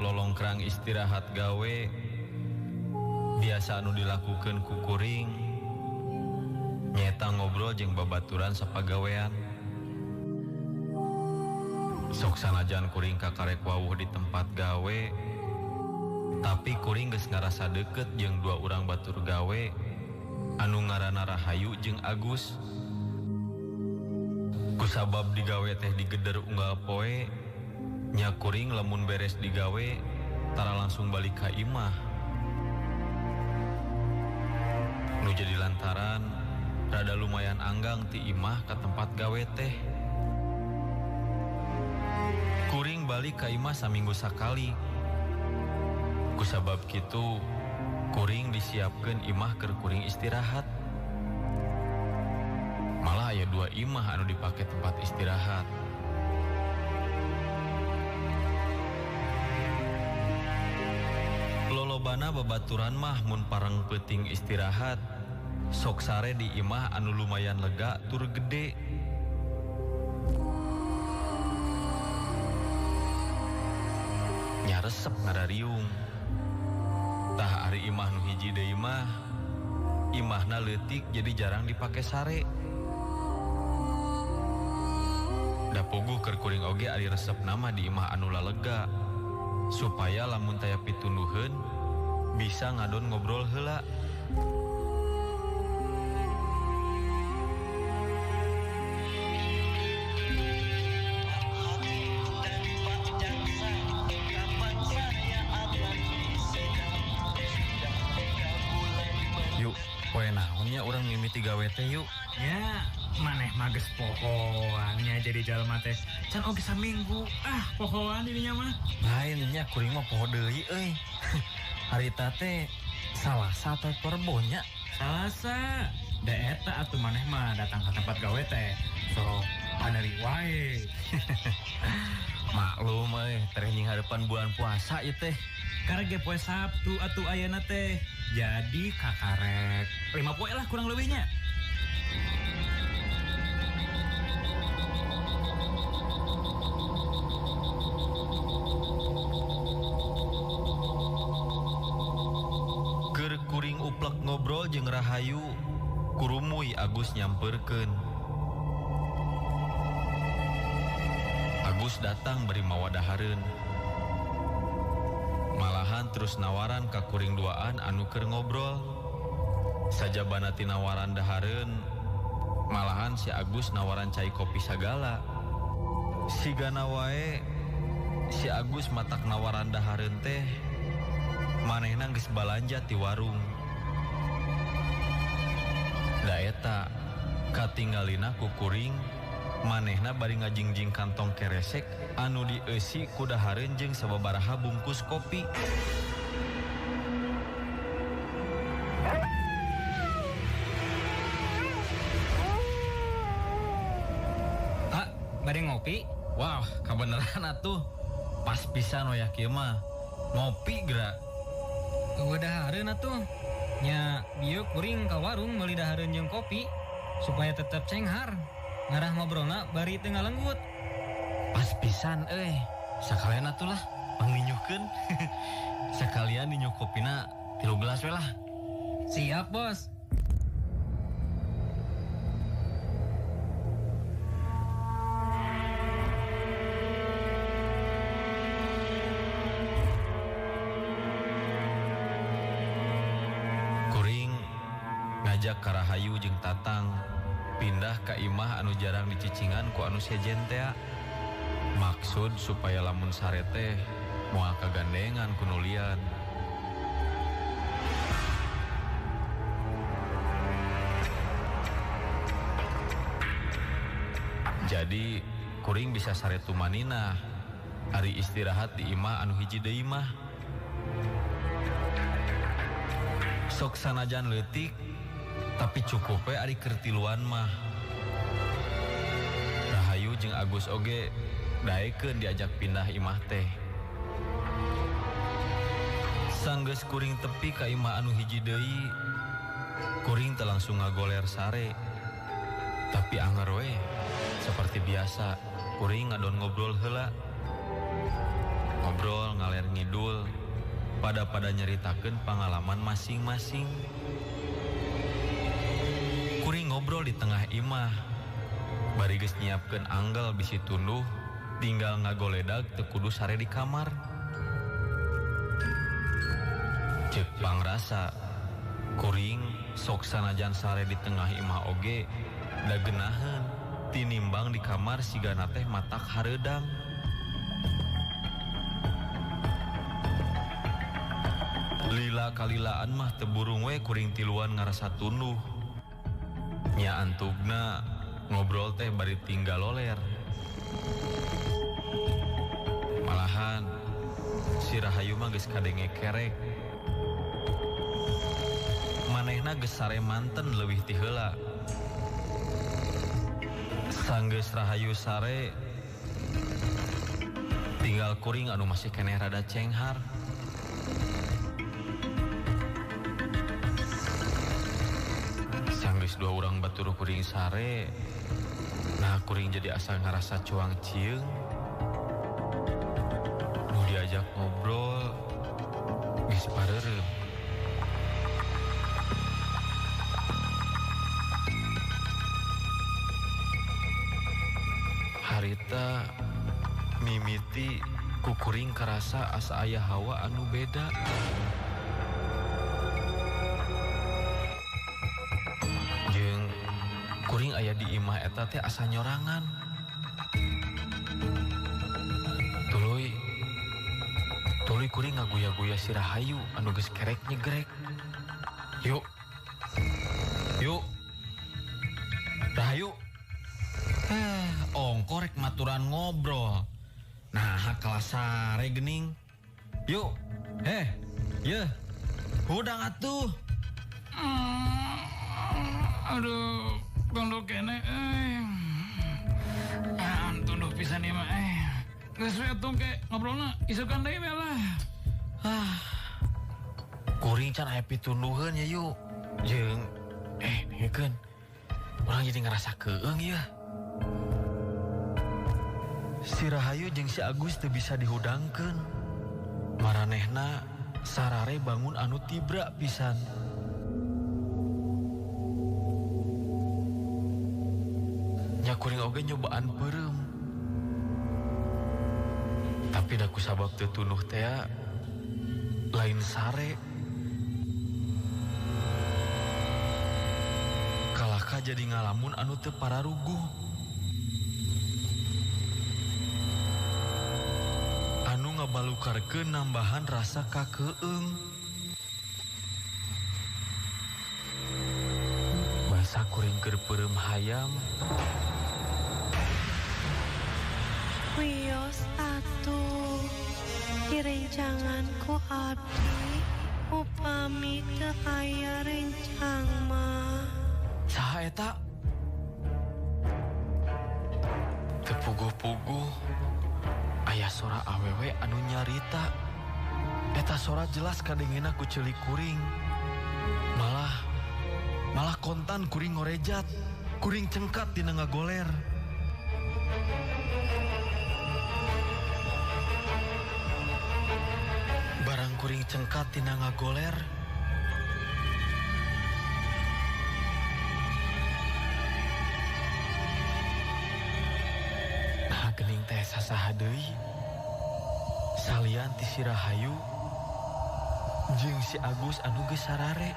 Lolongkrang istirahat gawe biasa anu dilakukan ku kuring nyeta ngobrol jeung babaturan sapagawean. Sok sanajan kuring kakarek wawuh di tempat gawe, tapi kuring geus ngarasa deket jeung dua urang batur gawe anu ngaranna Rahayu jeung Agus. Kusabab digawe teh digeder unggal poe, nya kuring lamun beres digawe tara langsung balik ka imah. Nu jadi lantaran rada lumayan anggang ti imah ka tempat gawe teh. Kuring balik ka imah saminggu sakali. Kusabab kitu kuring disiapkeun imah keur kuring istirahat. Malah aya dua imah anu dipake tempat istirahat. Lolobana babaturan mah mun parang peuting istirahat sok sare di imah anu lumayan lega tur gede. Nya resep ngarariung. Tah ari imah nu hiji deui mah imahna leutik jadi jarang dipake sare. Da puguh keur kuring oge ari resep nama di imah anu lalega supaya lamun taya pitunduheun bisa ngadon ngobrol heula. Yuk, poe naonnya urang mimiti gawe teh yuk. Ya, maneh mah geus pohoan nya jadi jalma teh. Can oge saminggu. Ah, pohoan dirinya mah. Lain nya kuring mah poho deui euy. Harita teh Salasa atau Rebo nya? Salasa. Da eta atuh maneh mah datang ke tempat gawe teh. Sok paneri wae. Maklum euy, training harapan bulan puasa ieu teh. Karek ge poe Sabtu atuh ayeuna teh. Jadi kakarek 5 poe lah kurang lebihnya. Keur kuring uplek ngobrol jeung Rahayu, kurumuy Agus nyamperkeun. Agus datang bari mawa dahareun. Malahan terus nawaran ka kuring duaan anu keur ngobrol. Sajabana ti nawaran dahareun, malahan si Agus nawaran cai kopi sagala. Sigana wae si Agus matak nawaran dahareun teh manehna geus balanja ti warung. Da eta katinggalina ku kuring manehna bari ngajingjing kantong keresek anu dieusi ku dahareun jeung sababaraha bungkus kopi. Ah, bade ngopi? Wah, kabeneran atuh. Pas pisan wayah kieu mah. Ngopi geura. Eueuh dahareun atuh. Nya bieu kuring ka warung meuli dahareun jeung kopi supaya tetep cenghar. Ngarah ngobrolna bari teu ngalenggut. Pas pisan euy. Sakalian atuh lah pangninyuhkeun. Sakalian ninyuh kopina 3 gelas we lah. Siap, Bos. Kuring ngajak ka Rahayu jeung Tatang Pindah ka imah anu jarang dicicingan ku anu sejen tea. Maksud supaya lamun sare teh moal kagandengan ku nulian. Jadi kuring bisa sare tumanina ari istirahat di imah anu hiji deui mah. Sok sanajan leutik tapi cukup we ari keur tiluan mah. Rahayu jeung Agus oge daekeun diajak pindah imah teh. Sanggeus kuring tepi ka imah anu hiji deui, kuring teh langsung ngagoler sare. Tapi anger we, seperti biasa, kuring ngadon ngobrol heula. Ngobrol ngaler ngidul, pada-pada nyeritakeun pangalaman masing-masing. Kuring ngobrol di tengah imah, bari geus nyiapkeun anggel bisi tunduh, tinggal ngagoledag teu kudu sare di kamar. Ceuk pangrasa, kuring sok sanajan sare di tengah imah oge da geunaheun tinimbang di kamar sigana teh matak hareudang. Lila kalilaan mah teu burung we kuring tiluan ngarasa tunduh. Nya antugna ngobrol teh bari tinggal loler. Malahan si Rahayu mah geus kadenge kerek. Manehna geus sare manten leuwih ti heula. Sanggeus Rahayu sare, tinggal kuring anu masih keneh rada cenghar. Sanggeus dua urang batur kuring sare, nah kuring jadi asa ngarasa cuang cieung. Nu diajak ngobrol geus pareureum. Harita mimiti ku kuring karasa asa aya hawa anu beda. Jeung kuring aya di imah eta teh asa nyorangan. Tuluy kuring ngaguya-guya si Rahayu anu geus kerek nyegrek. Yuk. Yuk. Rahayu. Ongko rek maturan ngobrol. Nah, kelas sare gening. Yuk. Yeuh. Hudang atuh. Aduh, gondok kene euy. Tunduh pisan ieu mah eh. Geus we atuh ke ngobrolna isukan deui we lah. Ah. Kuring can aya pitunduheun ya yuk. Jeung dengekeun. Urang jadi ngerasa keung ya. Si Rahayu jeung si Agus teu bisa dihudangkeun. Maranehna sarare bangun anu tibra pisan. Nya kuring oge nyobaan peureum. Tapi da kusabab teu tunduh tea lain sare. Kalaka jadi ngalamun anu teu pararuguh. Anu ngabalukarkeun nambahan rasa kakeung. Basa kuring keur peureum hayam. Wios atuh direncangan ku abdi upami teu aya rencang mah. Saha eta? Teu puguh-puguh aya sora awewe anu nyarita. Eta sora jelas kadengena ku ceuli kuring. Malah kontan kuring ngorejat, kuring cengkat dina ngagoler. Barang kuring cengkat tina ngagoler. Nah geuning teh sasaha deui. Salian ti si Rahayu jeung si Agus anu geus sarare.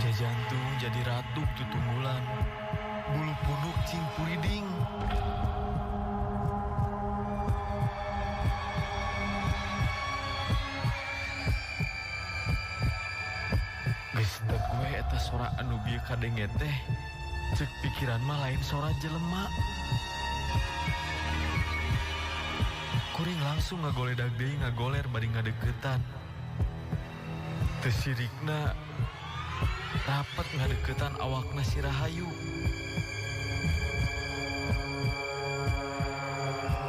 Jantung jadi ratuk tutunggulan. Bulu punuk cing puriding. Geus teu gue eta sora anu bieu kadenge teh. Cek pikiran mah lain sora jelema. Kuring langsung ngagoledag deui ngagoler bari ngadeukeutan. Teu sirikna rapet ngadeukeutan awakna si Rahayu.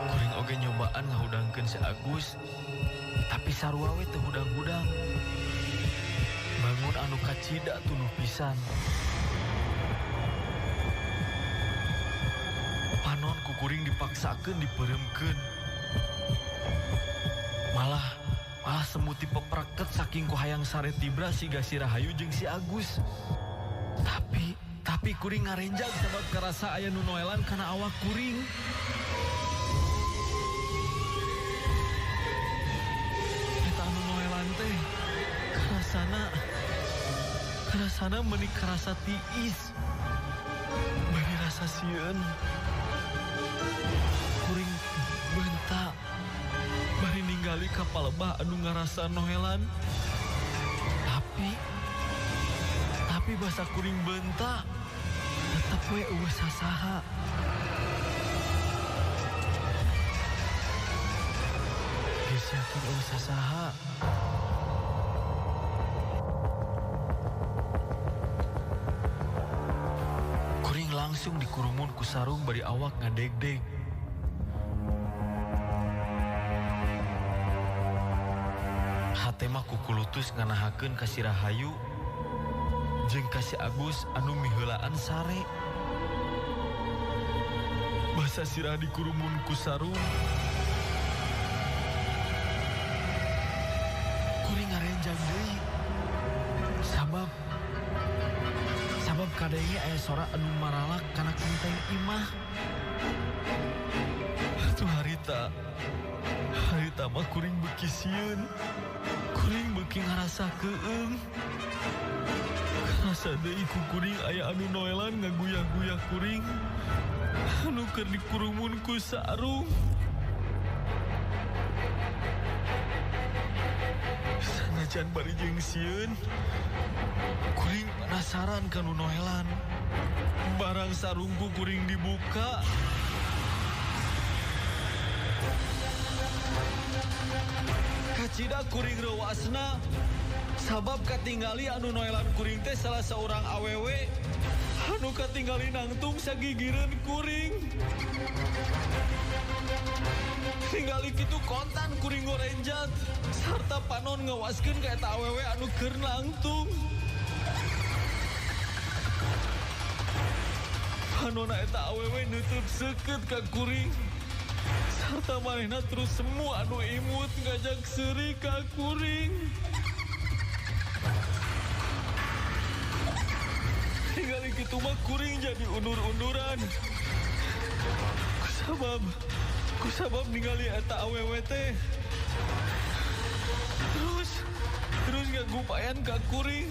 Kuring oge nyobaan ngahudangkeun si Agus, tapi sarua we teu hudang-hudang. Bangun anu kacida tunduh pisan. Panon ku kuring dipaksakeun dipeuremkeun. Malah semuti pepreket saking ku hayang sare tibra siga si Rahayu jeung si Agus. Tapi kuring ngarenjag sabab karasa aya nu noelan kana awak kuring. Eta anu noelan teh karasana meuni karasa tiis. Bari rasa sieun. Kuring bentak. Bari ningali ka palebah anu ngarasa noelan. Tapi basa kuring bentak tetep we eueuh sasaha. Geus yakin eueuh sasaha. Kuring langsung dikurumun ku sarung bari awak ngadegdeg. Hate mah kukulutus nganahakeun ka si Rahayu jeung ka si Agus anu miheulaan sare. Basa sirah dikurumun ku sarung. Kuring ngarenjang deui. Sabab kadenge aya sora anu maralak kana kenteng imah. Atuh harita mah kuring beuki sieun. Kuring beuki ngarasa keung. Karasa deui ku kuring aya anu noelan ngaguyah-guyah kuring. Anu keur dikurumun ku sarung. Sanajan bari jeung sieun, kuring penasaran ka nu noelan. Barang sarungku kuring dibuka. Kacida kuring reuasna sabab katingali anu noelan kuring teh salah seorang awewe anu katingali nangtung sagigireun kuring. Ningali kitu kontan kuring gorenjat sarta panon ngawaskeun ka eta awewe anu keur nangtung. Panona eta awewe nutup seukeut ka kuring. Sarta manehna terus semua anu imut ngajak seuri ka kuring. Ningali kitu mah kuring jadi undur-unduran. Kusabab ningali eta awewe teh. Terus ngagupayan ka kuring.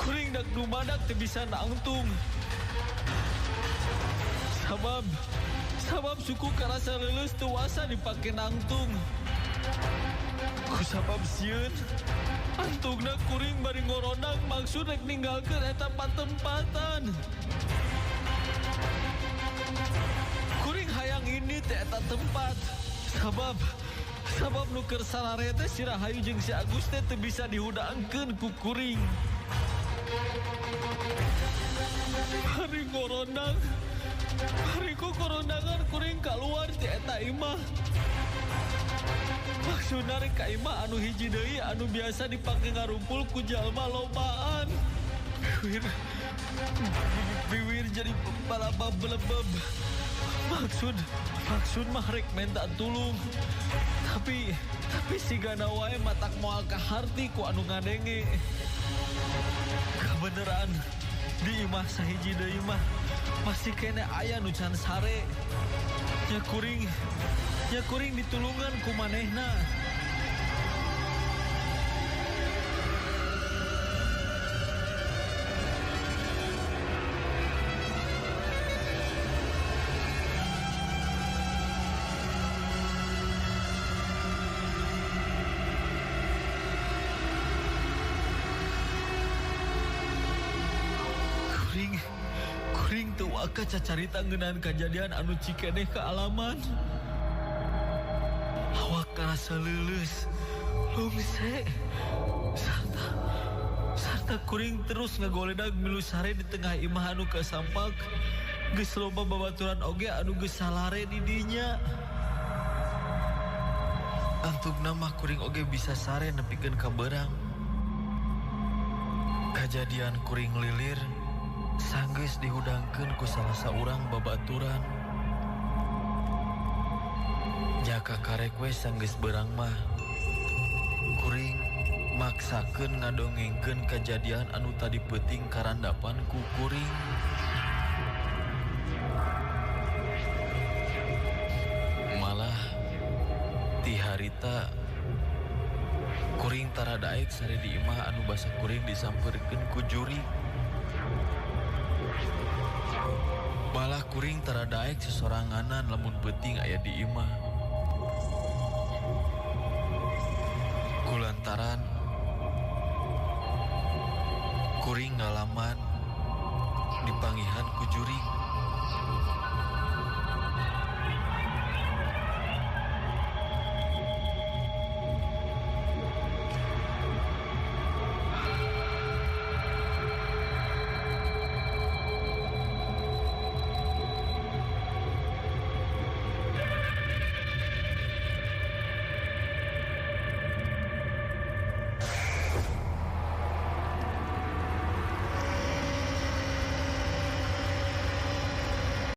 Kuring dak dumadak teu bisa nangtung. Sabab suku karasa leuleus teu wasa dipake nangtung. Kusabab sieun antungna kuring bari ngorondang maksud rek ninggalkeun eta patempatan. Kuring hayang ini teh eta tempat. Sabab nu keur sarare teh si Rahayu jeung si Agus teh teu bisa dihudangkeun ku kuring. Bari ngorondang. Bariku korondangan kuring kaluar ti eta imah. Maksudna rek ka imah anu hiji deui anu biasa dipake ngarumpul ku jalma lobaan. Biwir jadi balabab belebeb. Maksud mah rek minta tulung. Tapi sigana wae matak moal kaharti ku anu ngadenge. Kabeneran di imah sahiji deui mah pasti kene aya nu can sare. Nya kuring ditulungan ku manehna. Kuring kuring teu waka cacarita ngeunaan kajadian anu cikeneh kaalaman. Awak karasa leuleus, lungse, sarta sarta kuring terus ngagoledag milu sare di tengah imah anu kasampak. Geus loba babaturan oge anu geus salare di dinya. Antukna mah kuring oge bisa sare nepikeun ka beurang. Kajadian kuring lilir sanggeus dihudangkeun ku salah saurang babaturan. Jaka karek we sanggeus beurang mah kuring maksakeun ngadongengkeun kajadian anu tadi peuting karandapan ku kuring. Malah ti harita kuring tara daek sare di imah anu basa kuring disampeurkeun ku jurig. Malah kuring tara daek sesoranganan lamun peuting aya di imah. Kulantaran kuring ngalaman dipangihan ku jurig.